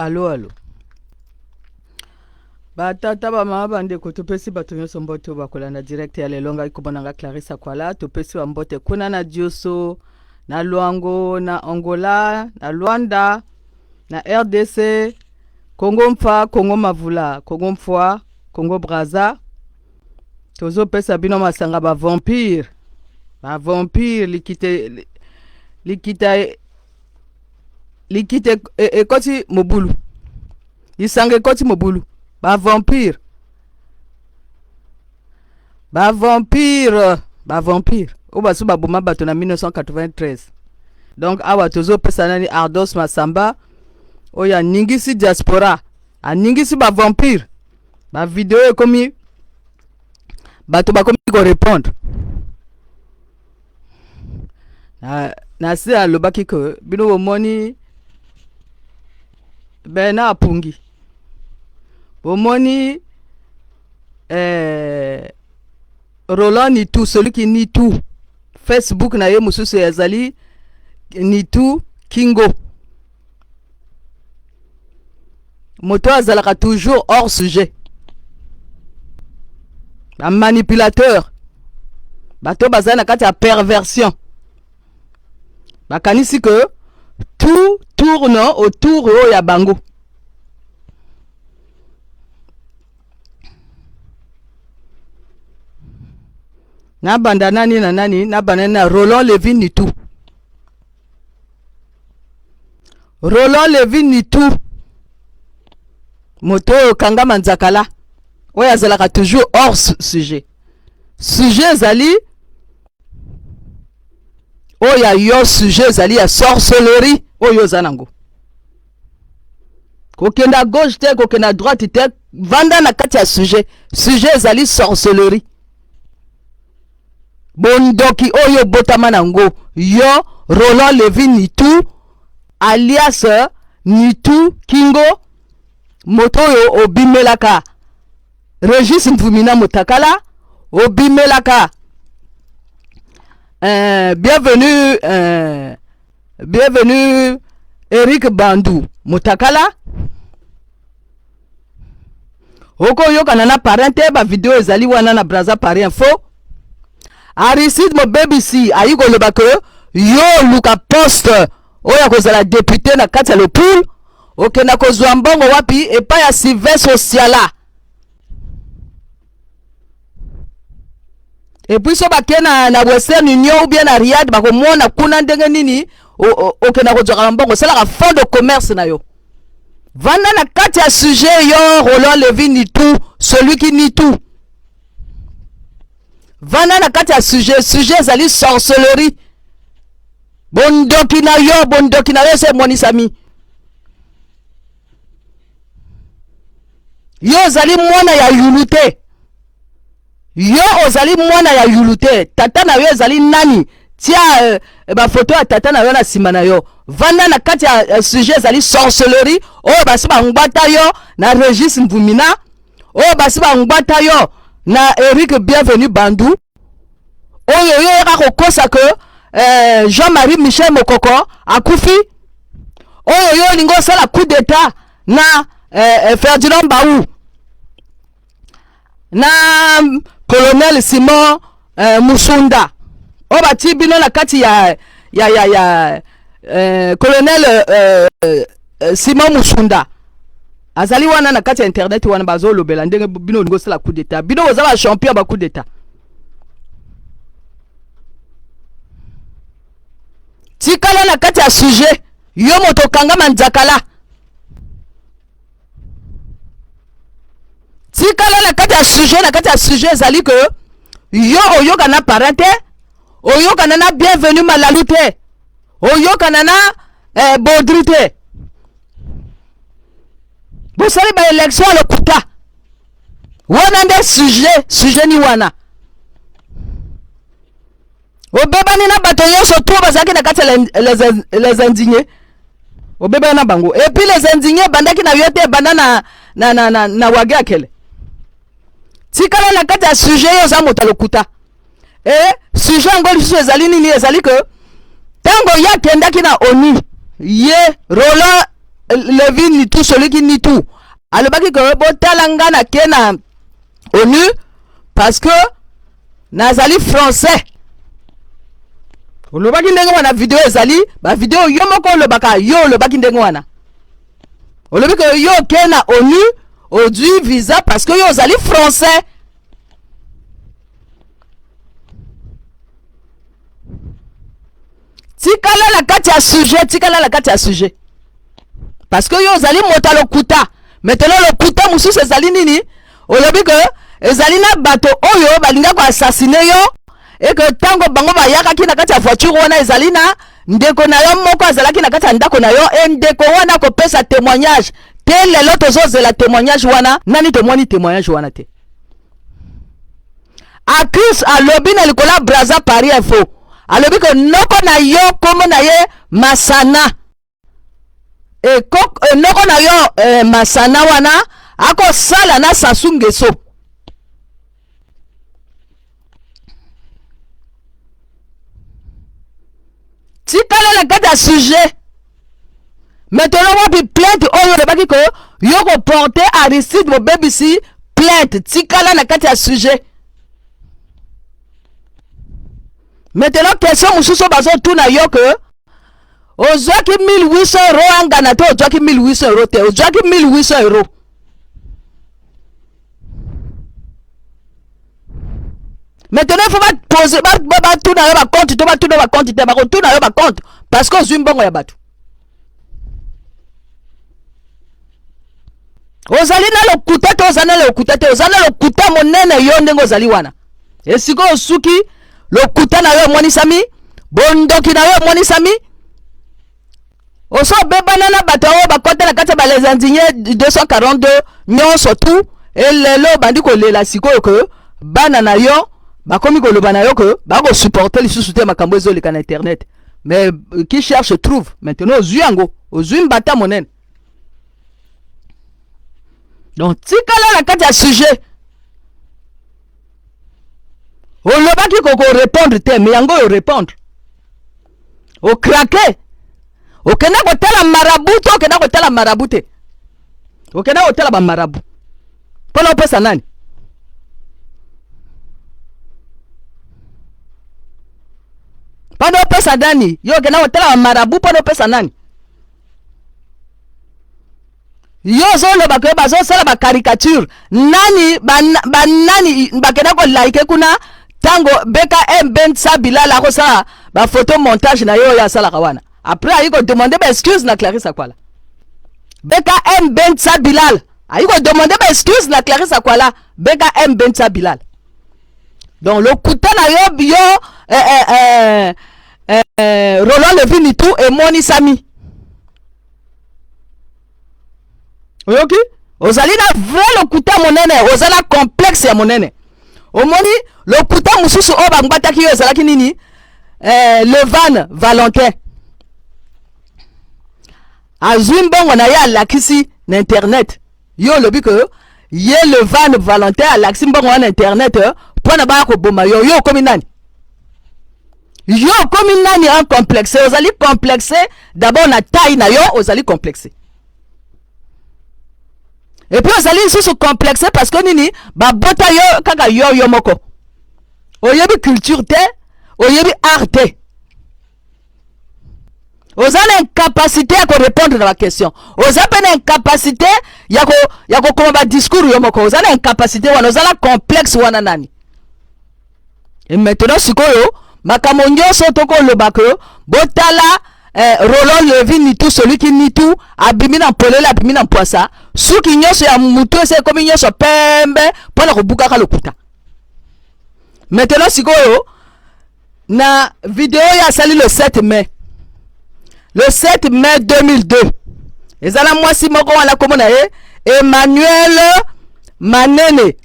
Alo alo. Ba tata ba mama ba ndeko topesi bato nyonso mbote oyo bakolanda direct ya lelo. Ngai kombo na nga Clarisse Akwala, topesi ba mbote kuna na Dioso, na Luango, na Angola, na Luanda, na RDC, Congo Mfa, Congo Mavula, Congo Mfwa, Congo Brazza. Tozopesa bino masanga ba vampire, ba vampire likite likita likita ekoti e, mobulu, lisanga ekoti mobulu, ba vampire, ba vampire, ba vampire oyo basu baboma bato na 1993. Donc awa tozopesa nani Ardos Masamba oyo aningisi diaspora, aningisi ba vampire, ba video ekomi bato bakomi korepondre na, na se alobaki ke bino bomoni Bernard Pungi, bomoni eh, Roland Nitu, celui qui nie tout. Facebook na ye mosusu ezali Nitu Kingo. Moto azalaka toujours hors sujet. Ba manipulateur. Bato bazali na kati ya perversion. Bakanisi que tout tourne autour oyo ya bango. Nabanda nani na nani, nabanda na Roland Levin Nitu. Roland Levin Nitu, moto oyo kangama nzakala, oyo azalaka toujours hors sujet. Sujet ezali oyo ya yo, sujet ezali ya sorcellerie oyo oza nango. Kokende à gauche te, kokende à droite te, vanda na kati ya sujet. Sujet ezali sorcellerie. Bondoki oyo botama nango yo Roland Levin Nitu alias Nitu Kingo, moto oyo obimelaka Regis Mvumina Mutakala, obimelaka bienvenue bienvenue Eric Bandu Mutakala. Okoyokana na parrain te, ba video ezali wana na Brazza Paris Info. Aristide Mobebisi ayi koloba ke yo oluka poste oyo akozala député na kati ya Lopul, okenda kozwa mbongo wapi? Epai ya Sylvestre Osiala. Et puis so bake na Western Union ou bien na Riyad, bakomona kuna ndenge nini okenda kozwaka mbongo, osalaka fond de commerce na yo. Vanda na kati ya sujet yo Roland Levy Nitu, celui qui nie tout. Vanda na kati ya sujet, sujet ezali sorcellerie. Bondoki na yo, bondoki na yo se emonisami. Yo ozali mwana ya yulu te. Yo ozali mwana ya yulu te. Tata na yo ezali nani? Tia ba photo ya tata na yo na sima na yo. Vanda na kati ya sujet ezali sorcellerie oyo basi bangbata yo na Regis Mvumina, oyo basi bangbata yo na Eric Bienvenu Bandu, oyo yo yaka kokosa ke Jean-Marie Michel Mokoko akufi, oyo yo olingi osala coup d'état na Ferdinand Mbaou na colonel Simon Musunda, oyo bati bino na kati ya, ya, ya, ya colonel Simon Musunda azali wana na kati ya internet wana bazolobela ndenge bino olingi osala coup d'état. Bino boza ba champion ba coup d'état. Tikala na kati ya sujet, yo moto okangama nzakala. Tikala na kati ya sujet, na kati ya sujet ezali ke yo oyokana na parent te, oyokana na bienvenu malalu te, oyokana na Baudry te. Bosali ba élection ya lokuta. Wana nde sujet, sujet ni wana. Obebani na bato nyonso to bazalaki na kati ya les indignés. Obebani na bango. Et puis les indignés bandaki na yo te, banda na wage akele. Tikala na kati ya sujet yo oza moto ya lokuta. Et sujet yango lisusu ezali nini? Ezali que tango ye akendaki na ONU, ye Roland Levi Nitu, celui qui nie tout, alobaki ke botala nga na ke na ONU parce que nazali français. Olobaki ndenge wana, video ezali ba video yo moko olobaka, yo olobaki ndenge wana, olobi ke yo oke na ONU, ozwi visa parce que yo ozali français. Tikala na kati ya sujet, tikala na kati ya sujet parce que yo ozali moto ya lokuta. Maintenant lokuta mosusu ezali nini? Olobi ke ezali na bato oyo balinga koassassine yo, eke ntango bango bayakaki na kati ya voiture wana, ezali na ndeko na yo moko azalaki na kati ya ndako na yo, e ndeko wana akopesa témoignage te. Lelo tozozela témoignage wana, nani tomoni témoignage wana te. Accuse alobi na likolo ya Braza Paris Info, alobi ke noko na yo kombo na ye Masana, e, e, noko na yo e, Masana wana akosala na Sassou Nguesso. Tikala na kati ya sujet. Maintenant wapi plainte oyo olobaki ko yo koporte Aristide bobebisi plainte? Tikala na kati ya sujet. Maintenant question mosusu bazotuna yo ke ozwaki 1800 euro angana te, ozwaki 1800 euro te, ozwaki 1800 euro. Maintenant il faut bapose, batuna yo bacompte to batuna yo bacompte te, bakotuna yo bacompte parce que ozwi mbongo ya bato. Ozali na lokuta te, ozali na lokuta te, ozali na lokuta monene yo ndenge ozali wana. Esika osuki, lokuta na yo emonisami, bondoki na yo emonisami. Oso obebana na bato oyo bakota na kati ya ba les indignés 242 nyonso tu, elelo obandi kolela sikoyo ke bana na yo bakomi koloba na yo ke bakosupporte lisusu te makambo ezoleka na internet. Mais qui cherche trouve. Maintenant ozwi yango, ozwi mbata monene. Donc tikala na kati ya sujet. Olobaki kokorépondre te, mais yango oyo répondre, okrake. Okenda kotala marabu to okenda kotala marabu te? Okenda kotala bamarabu mpona opesa nani? Mpona opesa nani? Yo okenda kotala bamarabu mpona opesa nani? Yo ozoloba ke bazosala bacaricature nani, banani bakenda kolike kuna ntango BKM Bensa Bilal akosala bafoto montage na ye oyo asalaka wana, après ayi kodemande baexcuse na Clarisse Akwala. BKM Bensa Bilal ayi kodemande baexcuse na Clarisse Akwala. BKM Bensa Bilal, donc lokuta na yo, yo eh, eh, eh, eh, Roland Levi Nitu emonisami. Oyoki, ozali na vrai lokuta monene, oza na complexe ya monene. Omoni lokuta mosusu oyo bangbataki yo ezalaki nini? Levan Valentin azwi mbongo na ye, alakisi na internet. Yo olobi ke ye Levan Valentin alakisi mbongo wana na internet mpo na baya koboma yo. Yo okomi nani? Yo okomi nani? Un complexe. Ozali complexe d'abord na taille na yo, ozali complexe, et puis ozali lisusu complexe parce que nini? Babota yo kaka yo, yo moko oyebi culture te, oyebi art te, oza na incapacité ya korépondre na baquestion, oza mpe na incapacité ya kokoma badiscours yo moko, oza na incapacité wana, oza na complexe wana nani? Et maintenant sikoyo makambo nyonso tokoloba ke botala Roland Levi Nitu, celui qui Nitu abimi na mpolele, abimi na mpwasa, suki nyonso ya mutu esi ekomi nyonso pembe mpona kobukaka lokuta. Maintenant sikoyo na video oyo asali le 7 mai, le 7 mai 2002, eza na mwasi moko wana kombo na ye Emmanuel Manene.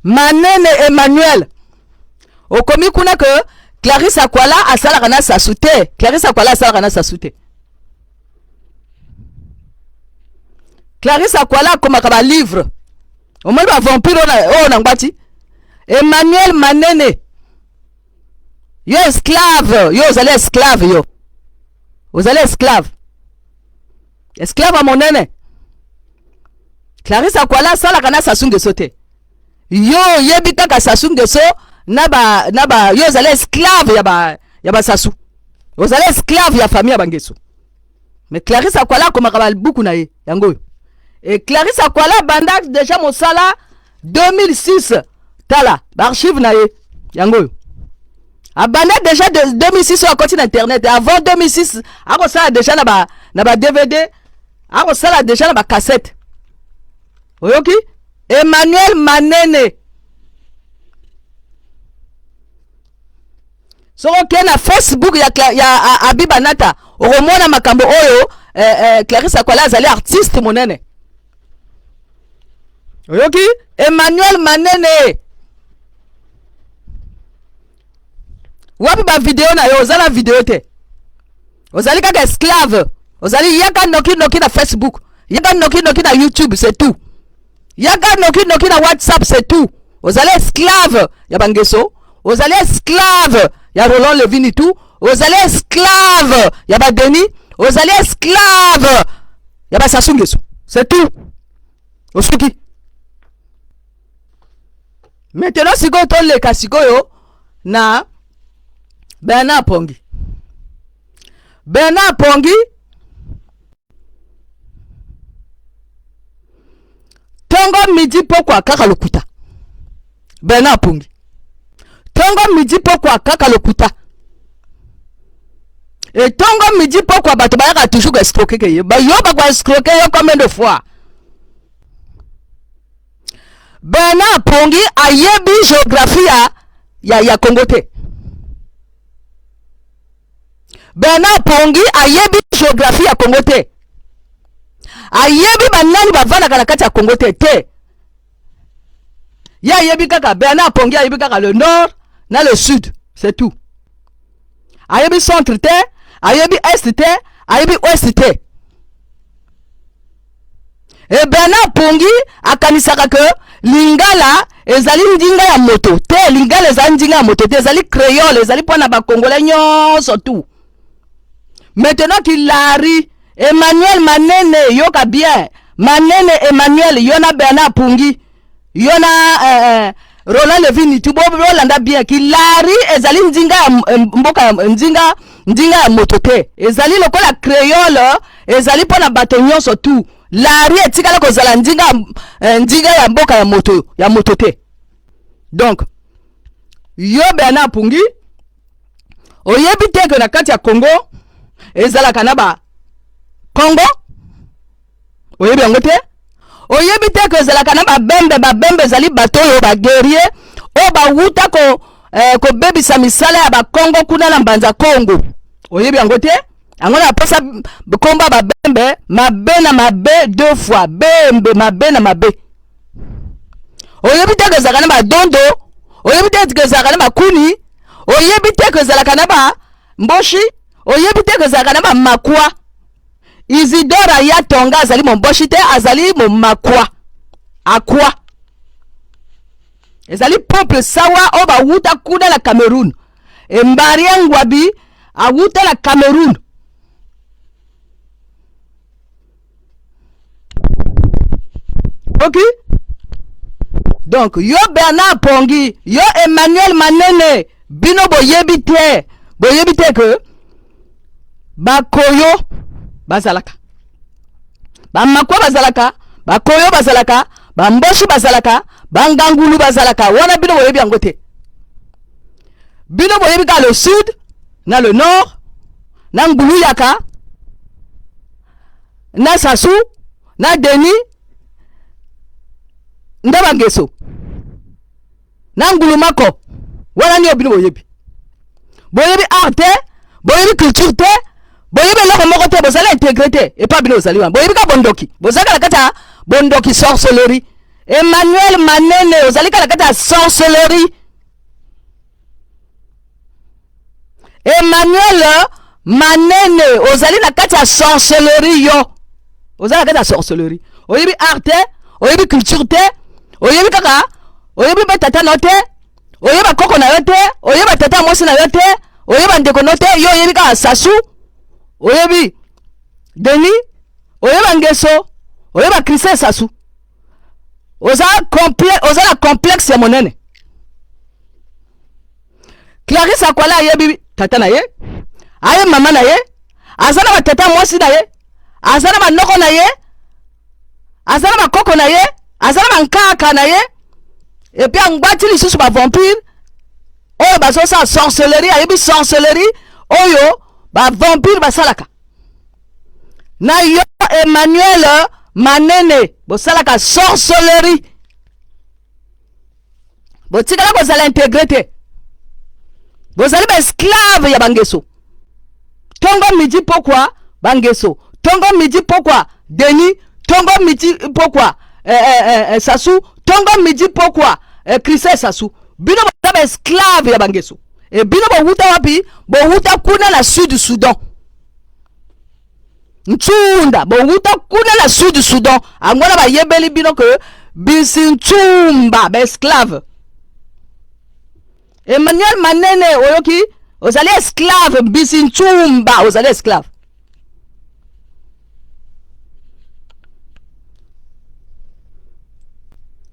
Manene Emmanuel, okomi kuna ke Clarisse Akwala asalaka na Sasu te. Clarisse Akwala asalaka na Sasu te. Clarisse Akwala akomaka balivre. Omoni bavampire oyo na ngwati. Emmanuel Manene, yo esclave, yo ozali esclave, yo ozali esclave. Esclave ya monene. Clarisse Akwala asalaka na Sassou Nguesso te. Yo oyebi kaka Sassou Nguesso na ba na ba yo ozali esclave ya ba ya ba Sassou. Ozali esclave ya famille ya ba Nguesso. Mais Clarisse Akwala akomaka ba buku na ye yango oyo. Et Clarisse Akwala banda déjà mosala 2006 tala ba archive na ye yango oyo. Abanda déjà de 2006 oyo akoti na internet avant 2006 akosala déjà na ba na ba DVD akosala déjà na ba cassette. Oyoki? Emmanuel Manene. Soki okei na Facebook ya, ya Abiba Nata okomona makambo oyo eh, eh, Clarisse Akwala azali artiste monene. Oyoki? Emmanuel Manene. Wapi ba video na yo? Oza na video te. Ozali kaka esclave. Ozali yaka noki noki na Facebook, yaka noki noki na YouTube, c'est tout. Yaka noki noki na WhatsApp, c'est tout. Ozali esclave ya bangeso, ozali esclave ya Roland Levini tout, ozali esclave ya ba Denis, ozali esclave ya ba Sassou Nguesso, c'est tout. Osuki. Maintenant sikoyo toleka sikoyo na Bernard Pongi. Bernard Pongi tongo midi pokwa kaka lokuta. Bernard Pongi tongo midi pokwa kaka lokuta. E tongo midi pokwa bato bayaka toujours ko escroquer ke ye. Ba yo ba ko escroquer yo combien de fois? Bernard Pongi ayebi géographie ya, ya, ya Congo te. Bernard Pongi ayebi géographie ya Congo te. Ayebi banani bavandaka na kati ya Congo te te. Ye ayebi kaka Bernard Pongi ayebi kaka le nord na le sud, c'est tout. Ayebi centre te, ayebi est te, ayebi ouest te. E Bernard Pongi akanisaka ke lingala ezali ndinga ya moto te. Lingala ezali ndinga ya moto te, ezali créole, ezali mpo na ba Congolais nyonso tout. Maintenant Kilari Emmanuel Manene, yoka bien. Manene Emmanuel, yo na Bernard Pungi, yo na eh, eh, Roland Levini, tu bolanda bien. Kilari ezali ndinga ya eh, mboka ya ndinga ndinga ya moto te. Ezali lokola créole, ezali mpo na bato nyonso tu. Lari etikala kozala ndinga eh, ndinga ya mboka ya moto ya moto te. Donc yo Bernard Pungi oyebi te ke na kati ya Congo ezalaka na ba Congo, oyebi yango te? Oyebi te ke ezalaka na babembe? Babembe ezali bato oyo ba guerrier oyo bawuta ko eh, kobebisa misala ya bakongo kuna na Mbanza Kongo. Oyebi yango te? Yango na pesa komba babembe mabe na mabe deux fois bembe mabe na mabe. Oyebi te ke ezalaka na badondo? Oyebi te ke ezalaka na bakuni? Oyebi te ke ezalaka na ba mboshi? Oyebi te ke ezalaka na bamakwa? Isidore Aya Tonga azali momboshi te, azali momakwa akwa. Ezali peuple sawa oyo bawuta kuna na Cameroun. Embaria Ngwabi awuta na Cameroun. Ok? Donc yo Bernard Pongi, yo Emmanuel Manene, bino boyebi te, boyebi te que bakoyo bazalaka, bamakwa bazalaka, bakoyo bazalaka, bamboshi bazalaka, bangangulu bazalaka. Wana bino boyebi yango te. Bino boyebi kaka le sud na le nord na nguluyaka na Sassou na Denis nde bangeso na ngulumako. Wana nio bino boyebi. Boyebi art te, boyebi culture te, boyebi eloko moko te, bozali integre te epa bino bozali wana. Boyebi kaka bondoki, bozali kaka na kati ya bondoki sorcellerie. Emmanuel Manene ozali kaka na kati ya sorcellerie. Emmanuel Manene ozali na kati ya sorcellerie. Yo ozali na kati ya sorcellerie, oyebi art te, oyebi culture te, oyebi kaka, oyebi mpe tata na yo te, oyeba koko na yo te, oyeba tata ya mwasi na yo te, oyeba ndeko na yo te. Yo oyebi kaka Sassou, oyebi Denis, Oyeba ngeso, oyeba Christian Sassou. Oza complexe, oza na complexe ya monene. Clarisse Akwala ayebi tata na ye, aye mama na ye, aza na batata mwasi na ye, aza na banoko na ye, aza na bakoko na ye, aza na bankaka na ye, epuis angwati lisusu bavampire oyo bazosala sorcellerie, ayebi sorcellerie oyo bavampire basalaka. Na yo Emmanuel Manene bosalaka sorcellerie, botikala kozala integre te, bozali baesclave ya bangeso. Tongo midi pokwa bangeso, tongo midi pokwa Denis, tongo midi pokwa eh, eh, eh, eh, Sassou, tongo midi pokwa eh, Christian Sassou. Bino boza baesclave ya bangeso. E bino bowuta wapi? Bowuta kuna na Sud Soudan. Ntunda, bowuta kuna na Sud Soudan. Angola bayebeli bino ke bisi ntumba ba esclave. Emmanuel Manene oyoki ozali esclave bisi ntumba ozali esclave.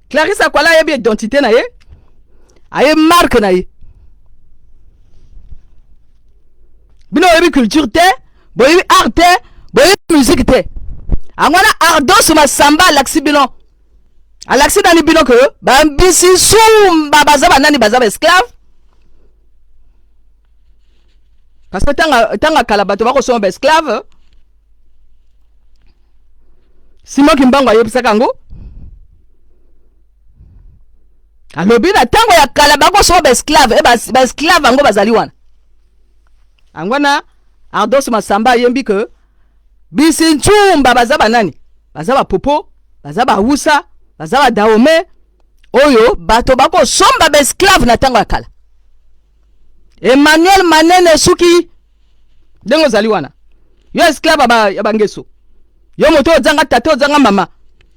Clarisse Akwala ayebi identité na ye, aye marque na ye. Bino boyebi culture te, boyebi art te, boyebi musique te. Yango wana Ardos Masamba alakisi bino, alakisi nani bino ke bambisi sumba baza banani, baza ba esclave. Parce que tanga tanga kala bato bakosomba ba esclave. Simon Kimbangu ayebisaka yango, alobi na ntango ya kala bakosomba ba esclave e ba esclave yango bazali wana. Yango wana Ardos Masamba ayembi ke bisi ntumba baza banani, baza bapopo, baza bawusa, baza badahome oyo bato bakosomba ba esclave na ntango ya kala. Emmanuel Manene suki ndenge ozali wana, yo esclave ya bangeso, yo moto ozanga tata, ozanga mama,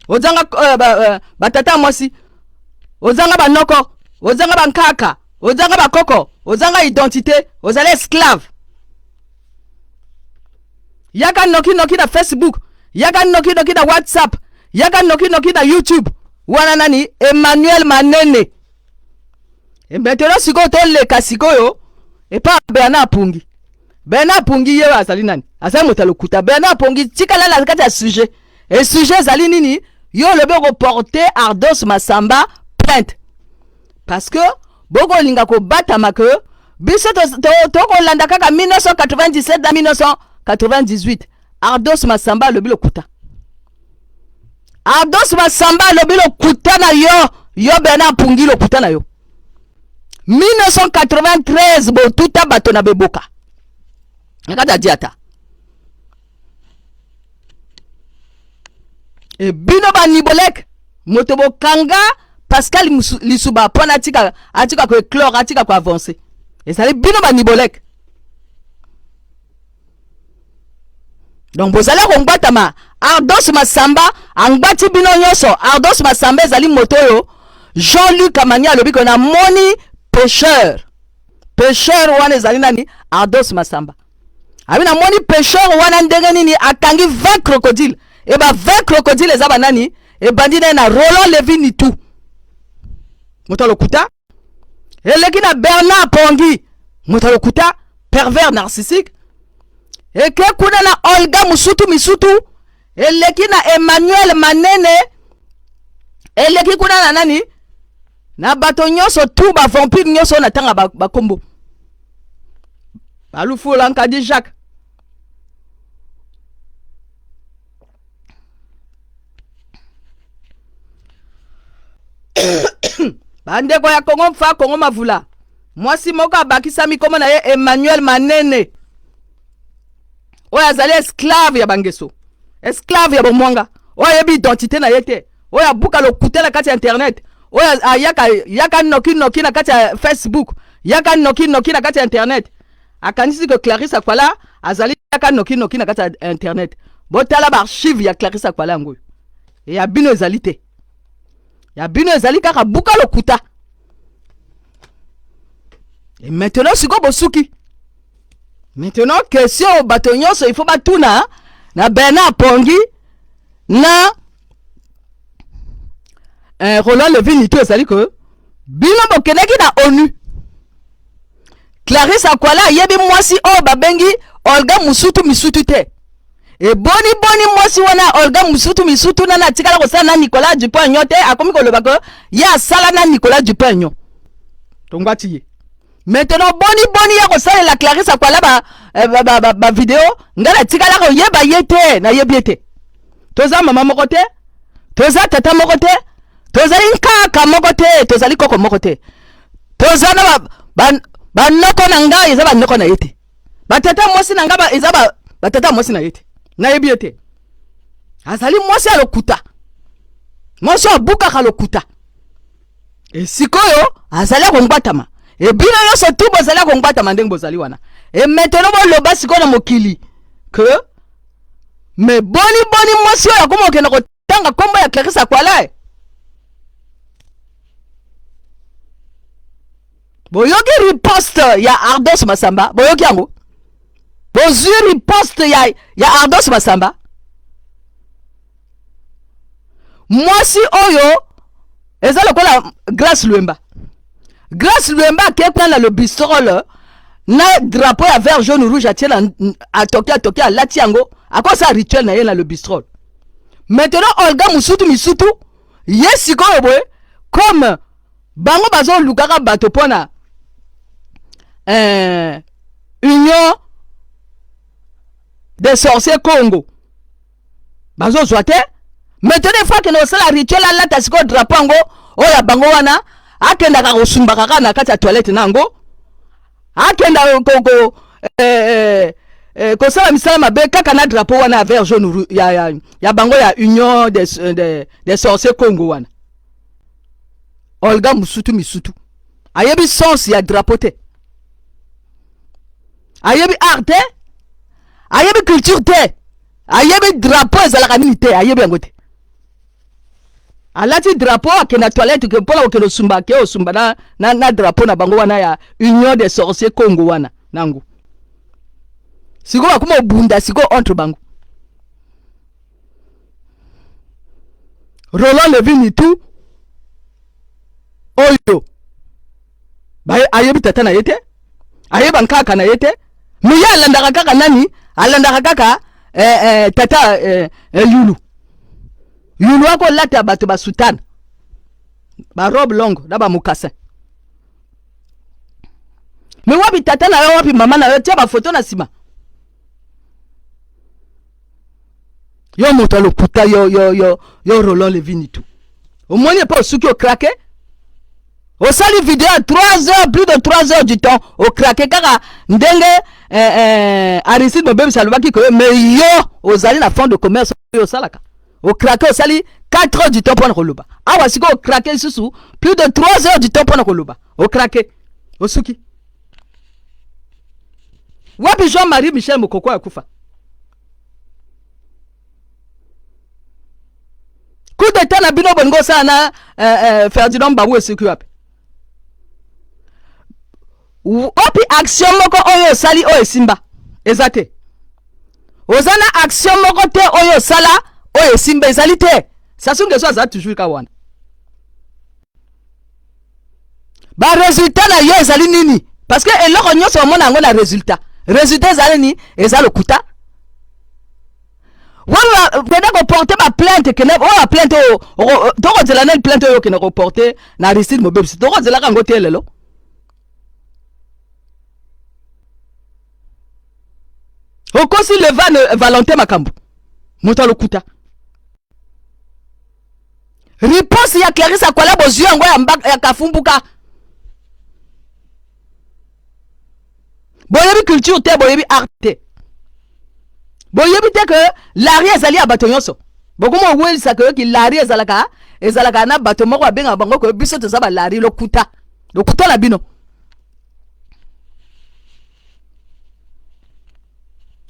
ozanga batata ya mwasi, ozanga banoko, ozanga bankaka, ozanga bakoko, ozanga identité, ozali esclave. Yaka noki noki na Facebook, yaka noki noki na WhatsApp, yaka noki noki na YouTube. Wana nani? Emmanuel Manene. E maintenant sikoyo toleka sikoyo epa Bernard Pungi. Bernard Pungi ye azali nani? Azali moto ya lokuta. Bernard Pungi tikala na kati ya sujet. E sujet ezali nini? Yo olobi okoporte Ardos Masamba plainte. Parce que bokolinga kobatama ke biso tokolanda kaka 1997 na 1998. Ardos Masamba alobi lokuta. Ardos Masamba alobi lokuta na yo, yo Bernard Pungi lokuta na yo. 1993 botuta bato na beboka. Na kati ya diata. E bino ba Nibolek moto bokanga Pascal Lisuba mpo atika atika ko éclore atika ko avancer. Ezali bino ba Nibolek. Donc bozali kongbatama. Ardos Masamba angbati bino nyonso. Ardos Masamba ezali moto oyo Jean-Luc Amani alobi ko namoni pêcheur. Pêcheur wana ezali nani? Ardos Masamba. Abi namoni pêcheur wana ndenge nini akangi 20 crocodile. E ba 20 crocodile eza banani? Ebandi naye na Roland Levy Nitu. Moto lokuta. Eleki na Bernard Pongi. Moto lokuta, pervers narcissique. Eke kuna na Olga Musutu Misutu. Eleki na Emmanuel Manene. Eleki kuna na nani? Na bato nyonso tu ba vampire nyonso na tanga ba kombo. Balufula Nkadi Jacques. Bandeko ya Kongo mfa Kongo Mavula, mwasi moko abakisami kombo na ye Emmanuel Manene, oyo azali esclave ya bangeso, esclave ya bomwanga, oyo ayebi identité na ye te, oyo abuka lokuta na kati ya internet, oyo ayaka yaka noki noki na kati ya Facebook, yaka noki noki na kati ya internet. Akanisi que Clarisse Akwala azali yaka noki noki na kati ya internet. Botala ba archive ya Clarisse Akwala yango oyo. Ya bino ezali te. Ya bino ezali kaka buka lokuta. Et maintenant sikoyo bosuki. Maintenant question bato nyonso il faut batuna na Bernard Pongi. na eh, Roland Levin Nitu ezali ke bino bokendaki na ONU. Clarisse Akwala ayebi mwasi oyo babengi Olga Musutu Misutu te. Eboni boni mwasi wana Olga Musutu Misutu nana atikala kosala na Nicolas Dupont-Aignan te, akomi koloba ke ye asala na Nicolas Dupont-Aignan. Tongwati ye. Maintenant boni boni ya kosalela Clarisse Akwala ba, eh, ba, ba, ba, ba video ngai natikala koyeba ye te, nayebi ye te. Toza mama moko te, toza tata moko te, tozali nkaka moko te, tozali koko moko te. Toza na ba, ba, banoko na ngai eza banoko na ye te. Batata mwasi na ngai ba, eza ba, batata mwasi na ye te. Nayebi ye te. Azali mwasi ya lokuta. Mwasi abukaka lokuta. E sikoyo azali akongwatama. E bino nyonso tu bozali akongwatama ndenge bozali wana. E maintenant boloba sikoyo na mokili que me boni boni mwasi oyo akoma kokenda kotanga kombo ya Clarisse Akwala. Eh? Boyoki riposte ya Ardos Masamba, boyoki yango? Bozwi riposte ya, ya Ardos Masamba? Mwasi oyo eza lokola Grace Luemba. Grace Luemba ake kuna na le bistrol na drapeau ya vert jaune rouge atie na atoki atoki alati yango akosala rituel na ye na le bistrol. Maintenant Olga Musutu Misutu ye sikoyo boye comme bango bazolukaka bato mpona eh, union des sorciers Congo bazozwa te. Maintenant il faut akende kosala rituel alata sikoyo drapeau yango oyo ya bango wana, akendaka kosumbaka kaka na kati ya toilette na yango, akenda ko, ko, eh, eh, eh, kosala misala mabe kaka na drapeau wana ya vert jaune ya, ya, ya bango ya union des, des, des sorciers Congo wana. Olga Musutu Misutu ayebi sens ya drapeau te, ayebi art te, ayebi culture te, ayebi drapeau ezalaka nini te, ayebi yango te. Alati drapeau akende na toilette ke mpona kokende osumba ke osumba na, na, na drapeau na bango wana ya union des sorciers Congo wana nango. Sikoyo bakoma obunda sikoyo entre bango. Roland Levy Nitu oyo ayebi tata na ye te, ayeba nkaka na ye te, me ye alandaka kaka nani? Alandaka kaka eh, eh, tata eh, eh, Yulu. Yulu akolata bato ba soutane, ba robe longue na ba mocassin. Me wapi tata na yo, wapi mama na yo? Tia ba photo na sima. Yo moto ya lokuta, yo, yo, yo, yo Roland Levy Nitu. Omoni epa osuki okrake? Osali video ya 3 heures, plus de 3 heures du temps, okrake kaka ndenge eh, eh, Aristide Mobebisi alobaki ko mais yo ozali na fond de commerce oyo osalaka. Okrake osali 4 heures du temps pona koloba. Awa sikoyo okrake lisusu plus de 3 heures du temps pona koloba. Okrake. Osuki. Wapi Jean-Marie Michel Mokoko akufa? Coup d'état na bino bolingo osala na eh, eh, Ferdinand Mbawu esiki wapi? Wapi action moko oyo osali oyo esimba? Eza te. Oza na action moko te oyo osala oyo esimba ezali te. Sassou Nguesso aza toujours ka wana. Ba résultat na yo ezali nini? Parce que eloko nyonso omona yango na résultat. Résultat ezali nini? Eza lokuta. Wana kende koporte ba plainte, kende oyo ba plainte oyo tokozela nani plainte oyo okende koporte na Aristide Mobebisi, tokozelaka yango te lelo. Okosi Levan Valentin Makambo, moto alokuta. Riposte ya Clarisse Akwala bozwi yango ya, ya Kafumbuka. Boyebi culture te, boyebi art te. Boyebi te que lari ezali ya bato nyonso. Bokoma owelisa que ki lari ezalaka ezalaka na bato moko babengaka bango que biso toza ba lari lokuta. Lokuta na bino.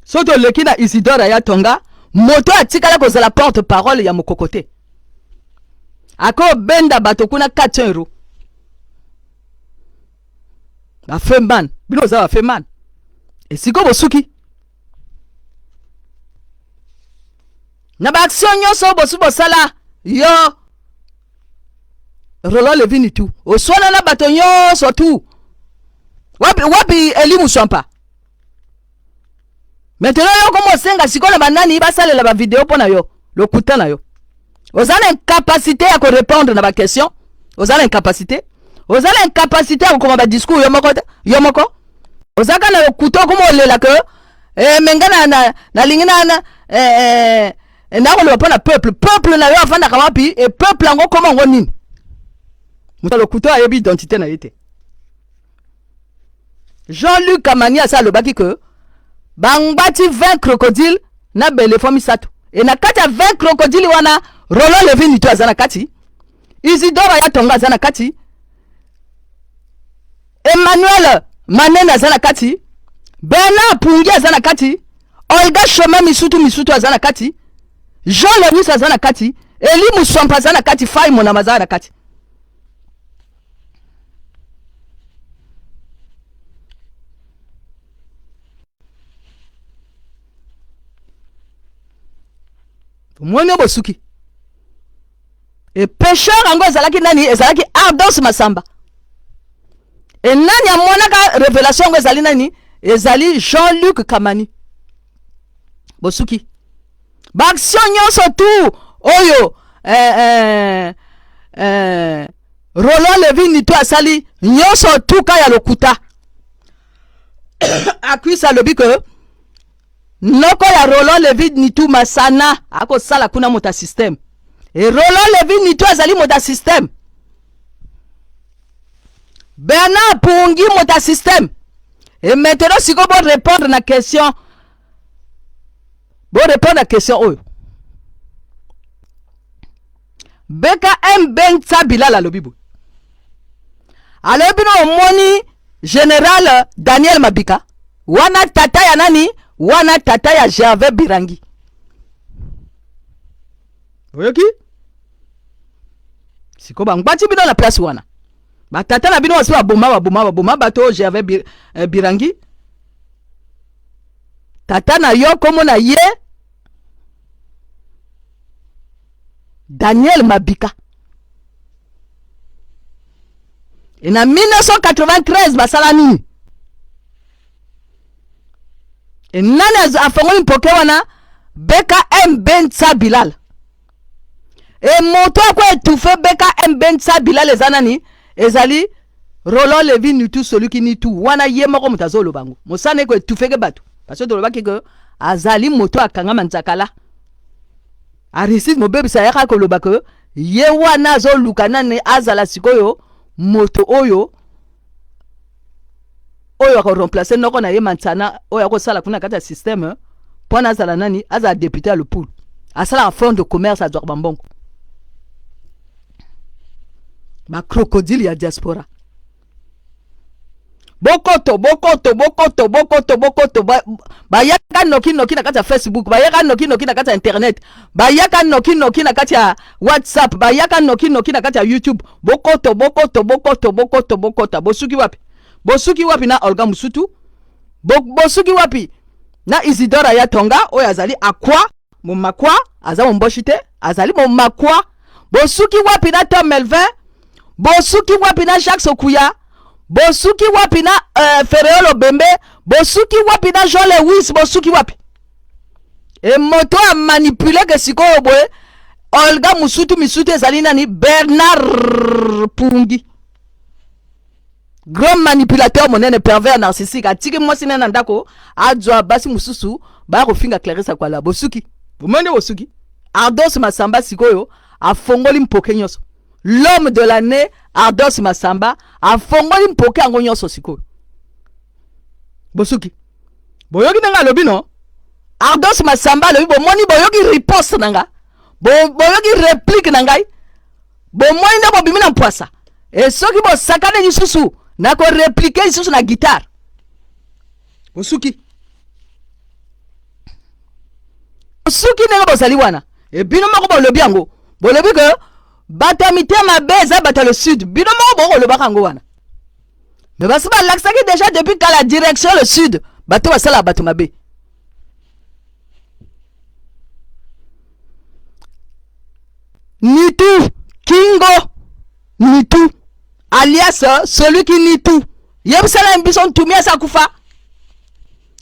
Soki oleki na Isidore ya Tonga, moto atikala kozala porte parole ya mokoko te. Akobenda bato kuna 400 euros. Ba feman, bino oza ba feman. Esiko bosuki. Na ba action nyonso oyo bosi bosala yo Roland Levini tu oswana na bato nyonso tu wapi, wapi Eli Muswampa maintenant yo okoma osenga sikoyo na banani basalela bavideo mpo na yo lokuta na yo oza na incapacité ya korépondre na baquestion oza na incapacité oza na incapacité ya kokoma badiscours yo moko te yo moko oza kaka na lokuta okoma olela ke eh, me nga nalingi na, na, eh, eh, eh, nakoloba mpo na peuple peuple na yo afandaka wapi e peuple yango koma yango nini moto ya lokuta ayebi identité na ye te Jean-Luc Kamani asi alobaki que bangbati 20 crocodile na belefo misato e na kati ya 20 crocodile wana Roland Levin Nito aza na kati, Isidore Ayatonga aza na kati, Emmanuel Manene aza na kati, Bernard Pungi aza na kati, Olga Chemin Misutu Misutu aza na kati, Jean Lewis aza na kati, Eli Muswampa aza na kati, Fai Monama aza na kati. Omoni bosuki e pecheur yango ezalaki nani? Ezalaki Ardos Masamba. E nani amonaka revelation yango ezali nani? Ezali Jean-Luc Kamani. Bosuki baaction nyonso tu oyo eh, eh, eh, Roland Levin Nito asali nyonso tuka ya lokuta. Akwisa alobi ke noko ya Roland Levin Nitu Masana akosala kuna moto ya système. E Roland Levin Nitu azali moto ya système. Bernard Pungi moto ya système. Et maintenant sikoyo bo répondre na question, bo répondre na question oyo. BKM Bentsa Bilal alobi boye, alobi na omoni General Daniel Mabika wana tata ya nani wana tata ya Gervais Birangi, oyoki sikoyo bangbati bino na place wana batata na bino basi baboma baboma baboma bato oyo Gervais Birangi tata na yo kombo na ye Daniel Mabika. Et na 1993 basala nini? E nani afongoli mpoke wana? BKM Bentsa Bilal. E moto ako étouffer BKM Bentsa Bilal eza nani? Ezali Roland Levy Nitu soluki Nitu wana ye moko moto azoloba yango. Mosana eko étouffer ke bato. Parce que tolobaki ke azali moto akangama nzakala. Aristide Mobebisi ayaka koloba ke ye wana azoluka nani azala sikoyo moto oyo oyo akoremplace noko na ye Mansana oyo akosala kuna kati ya systeme mpo na azala nani azala depute ya Lupulu, asalaka fond de commerce, azwaka bambongo bacrocodile ya diaspora. Bokoto bokoto bokoto bokoto bokoto bayaka noki noki na kati ya Facebook, bayaka noki noki na kati ya internet, bayaka noki noki na kati ya WhatsApp, bayaka noki noki na kati ya YouTube. Bokoto bokoto bokoto bokoto bokota. Bosuki wapi? Bosuki wapi na Olga Musutu? Bosuki wapi na Isidora ya Tonga oyo azali akwa momakwa, aza momboshi te, azali momakwa. Bosuki wapi na Tom Melvin? Bosuki wapi na Jacques Okuya? Bosuki wapi na Ferreolo Bembe? Bosuki wapi na Jean Lewis? Bosuki wapi? E moto a manipule ke sikoyo boye Olga Musutu Misutu ezali nani? Bernard Pungi, grand manipulateur monene, pervers narcissique, atiki mwasi na ndako azwa basi mosusu baya kofinga Clarisse Akwala. Bosuki bomoni, bosuki. Ardos Masamba sikoyo afongoli mpoke nyonso, l'homme de l'année Ardos Masamba afongoli mpoke yango nyonso sikoyo. Bosuki, boyoki ndenge alobi no? Ardos Masamba alobi, bomoni, boyoki riposte na nga, boyoki réplique na ngai, bomoni nde bobimi na mpwasa. E soki bosakani lisusu na koreplike lisusu na guitare. Bosuki, bosuki ndenge bozali wana. E bino moko bolobi yango, bolobi ke bato ya mitema mabe eza bato ya le sud. Bino moko bokolobaka yango wana, me basi balakisaki déjà depuis kala direction le sud, bato basalaka bato mabe. Nitu Kingo Nitu alias celui qui nie tout. Yebisala biso Ntumi asa kufa.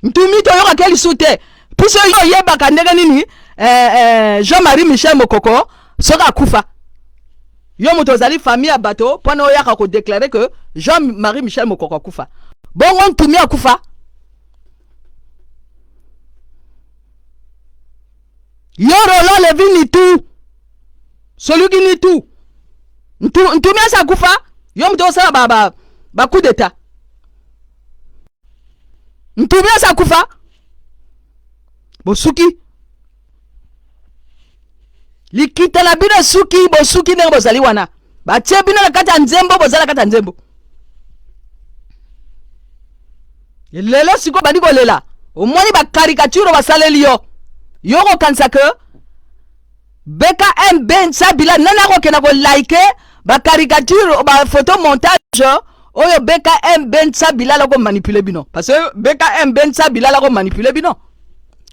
Ntumi toyokaka ye lisusu te. Biso yo oyebaka ndenge nini eh, eh, Jean-Marie Michel Mokoko soki akufa. Yo moto ozali famille ya bato mpo na oyaka kodeklare que Jean-Marie Michel Mokoko akufa. Bongo Ntumi akufa. Yo Roland Levi Nitu celui qui nie tout Ntu, Ntumi asi akufa yo moto osala ba, ba, ba coup d'état Ntumi asi akufa bosuki likita na bino esuki bosuki ndenge bozali wana batie bino na kati ya nzembo bozali na kati ya nzembo lelo sikoyo bandi kolela omoni bakarikature basaleli yo yo kokanisa ke bkmb nsabila nani akokenda kolike bakarikature bafoto montage oyo bkmb nsabila akomanipule bino parce que bkmb nsabila akomanipule bino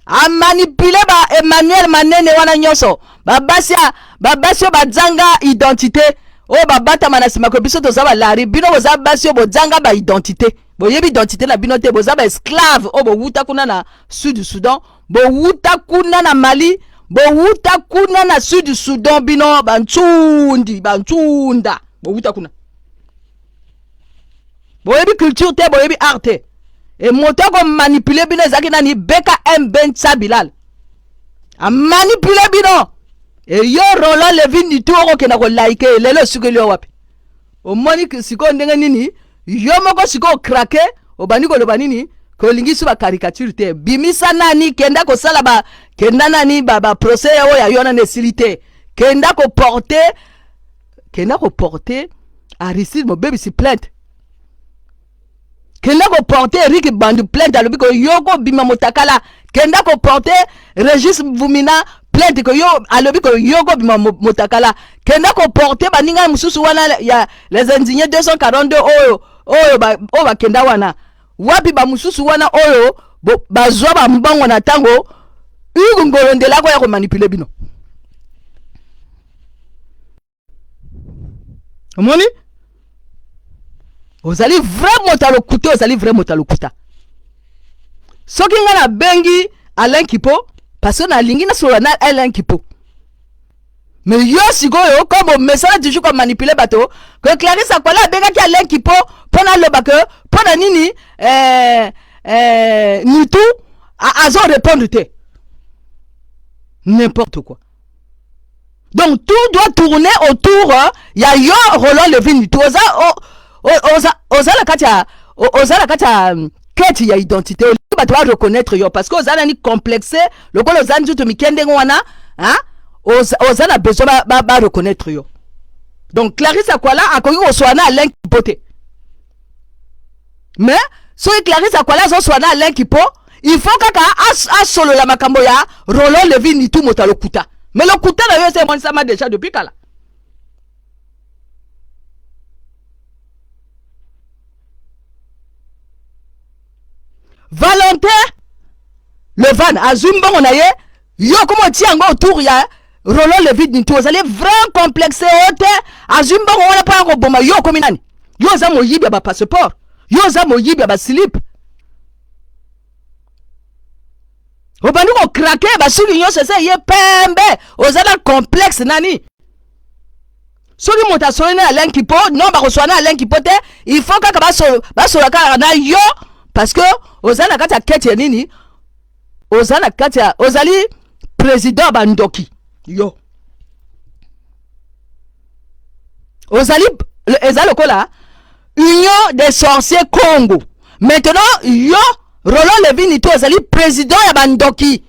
amanipule ba emmanuel manene wana nyonso babasi babasi oyo bazanga identité oyo babatama na nsima ko biso toza balari bino boza basi oyo bozanga baidentité boyebi identité na bino te boza baesclave oyo bowuta kuna na sud soudan bowuta kuna na mali bowuta kuna na sud soudan bino bantsundi bantsunda bowuta kuna boyebi culture te boyebi art te e moto akomanipule bino ezalaki nani bkm bensa bilal amanipule bino e yo roland levi nitu okokenda kolaike lelo esukeli yo wapi omoni sikoyo ndenge nini yo moko sikoyo okrake obandi koloba nini kolingi su bacaricature te bimisa nani kenda kosala ba kenda nani ba, ba procès oyo ya yo nani esili te kenda koporte kenda koporte aristide mobebisi plainte kenda koporte eric bandu plainte alobi ko yo kobima motakala kenda koporte regis vumina plainte ko yo alobi ko yo kobima motakala kenda koporte baninga mosusu wana ya les indignés 242 oyo oyo ba, oyo bakenda wana wapi bamosusu wana oyo bazwa bambongo na ntango hugue ngolondela akoya komanipule bino omoni ozali vrai moto ya lokuta ozali vrai moto ya lokuta soki ngai nabengi alain kipo parce que nalingi nasolola na alain kipo mais yo sikoyo comme omesana toujours komanipule bato ke clarisse akwala abengaki alain kipo mpo naloba ke mpo na nini eh, eh, nitu azo répondre te n'importe quoi donc tout doit tourner autour euh, ya yo Roland Levin tu oza oza oza na kati ya oza na kati ya euh, keti ya identité olingi bato ba reconnaître yo parce que oza nani complexe lokola oza nzoto mike ndenge wana hein? oza, oza na besoin ba, ba, ba reconnaître yo donc Clarisse Akwala akoki koswana na Alain Kipo te mais soki Clarisse Akwala azoswana na Alain Kipo il faut kaka asolola makambo ya Roland Levi Nitu moto ya lokuta mais lokuta na yo esi emonisama déjà depuis kala Valentin Levan azwi mbongo na ye yo okoma otia yango autour ya Roland Levi Nitu ozali vrai complexe oyo te azwi mbongo wana mpo ya koboma yo okomi nani yo oza moyibi ya bapasseport yo oza moyibi ya baslip obandi kokrake basuki nyonso eza ye pembe oza na complexe nani soki moto asoli na Alain Kipo non bakoswana na Alain Kipo te il faut kaka basola kaka na yo parce que oza na kati ya keti ya nini oza na kati ya ozali président ya bandoki yo ozali eza lokola union des sorciers Congo maintenant yo Roland Levini to ozali président ya bandoki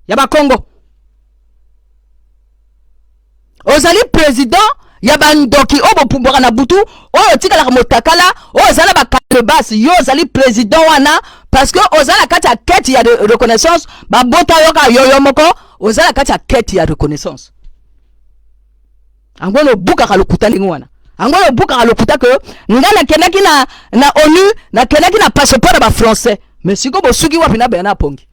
ya bakongo ozali president ya bandoki oyo bopumbwaka na butu oyo otikalaka motakala oyo oza na bakalebase yo ozali president wana parce que oza na kati ya kete ya reconnaissance babota yo kaka yo yo moko oza na kati ya kete ya reconnaissance yango wana obukaka lokuta ndenge wana yango wana obukaka lokuta ke ngai nakendaki na, na onu nakendaki na passeport ya bafrançais mais sikoyo bosuki wapi na bernard pongi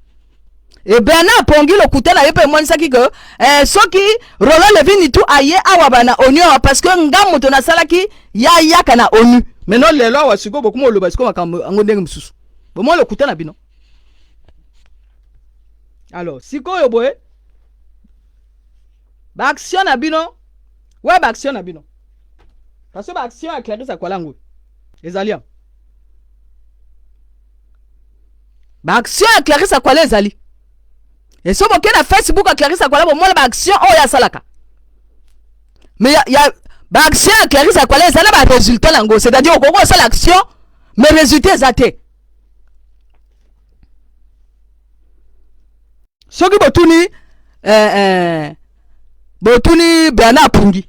E Bernard Pongi lokuta na ye mpe emonisaki ke eh, soki Roland Levy Nitu aye awa ba na ONU awa parce que nga moto nasalaki ya yaka na ONU. Maintenant lelo awa sikoyo bokoma oloba sikoyo makambo yango ndenge mosusu. Bomoni lokuta na bino. Alors sikoyo boye ba action na bino we ba action na bino parce que ba action ya Clarisse Akwala yango ezali yango ba action ya Clarisse Akwala ezali eso boke na Facebook ya Clarisse Akwala bomona ba action oyo asalaka mais ya, ya ba action ya Clarisse Akwala ezali na ba résultat nango c'est-à-dire okoki kosala action mais résultat eza te soki botuni eh, eh, botuni Bernard Pungi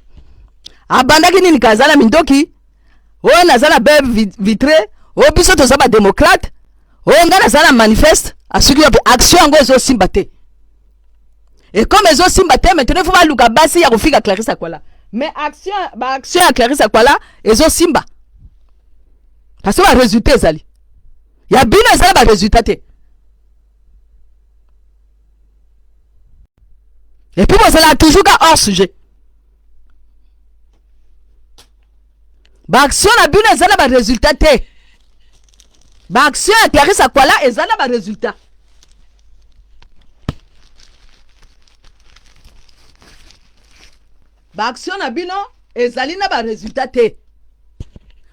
abandaki nini kaza na mindoki oyo naza na bebe vitre oyo biso toza ba démocrate oyo ngai naza na manifeste asuki wapi action yango ezosimba te et comme ezosimba te maintenant faut baluka basi ya kofika Clarisse Akwala mais action ba action ya Clarisse Akwala ezosimba parce que ba résultat ezali ya bino ezala ba résultat te et puis bozalaka toujours ka hors sujet baaction na bino eza na baresultat te baaction ya clarisse akwala eza na baresultat baaction na bino ezali na baresultat te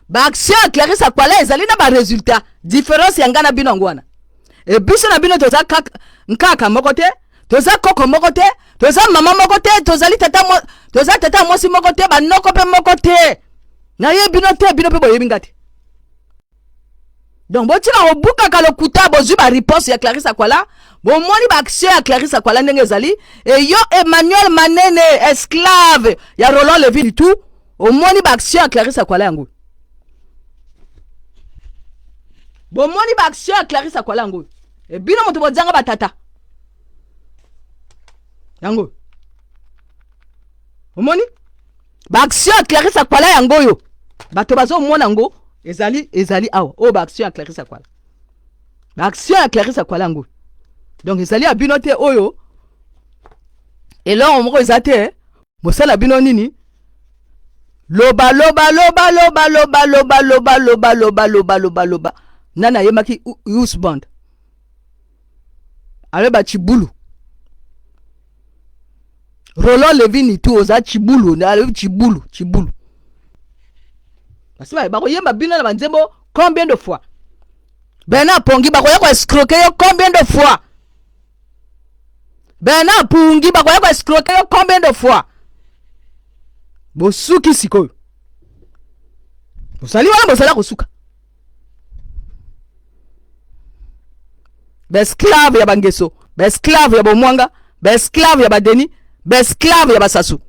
baaction ya clarisse akwala ezali na baresultat différence ya ngai na bino yango wana e biso na bino toza nkaka moko te toza koko moko te toza mama moko te tozali tata mo, toza tata mwasi moko te banoko mpe moko te nayebi bino te bino mpe boyebi nga te donc botika kobukaka lokuta bozwi ba riposte ya Clarisse Akwala bomoni ba action ya Clarisse Akwala ndenge ezali eyo Emmanuel Manene esclave ya Roland Levy Nitu omoni ba action ya Clarisse Akwala yango bomoni ba action ya Clarisse Akwala yango e bino moto bozanga batata yango omoni ba action ya Clarisse Akwala yango oyo bato bazomona yango ezali ezali awa oyo ba action ya Clarisse Akwala ba action ya Clarisse Akwala yango donc ezali ya bino te oyo eloko moko eza te mosala bino nini loba loba loba loba loba loba loba loba loba loba loba loba nani ayemaki Usband aloba chibulu Roland Levy Nitu oza chibulu alobi chibulu chibulu basi bakoyemba bino na banzembo combien de fois Bernard Pongi bakoya koescroke yo combien de fois Bernard Pungi bakoya koescroke yo combien de fois bosuki sikoyo bozali wana bozala kosuka baesclave ya bangeso baesclave ya bomwanga baesclave ya badeni baesclave ya basasu.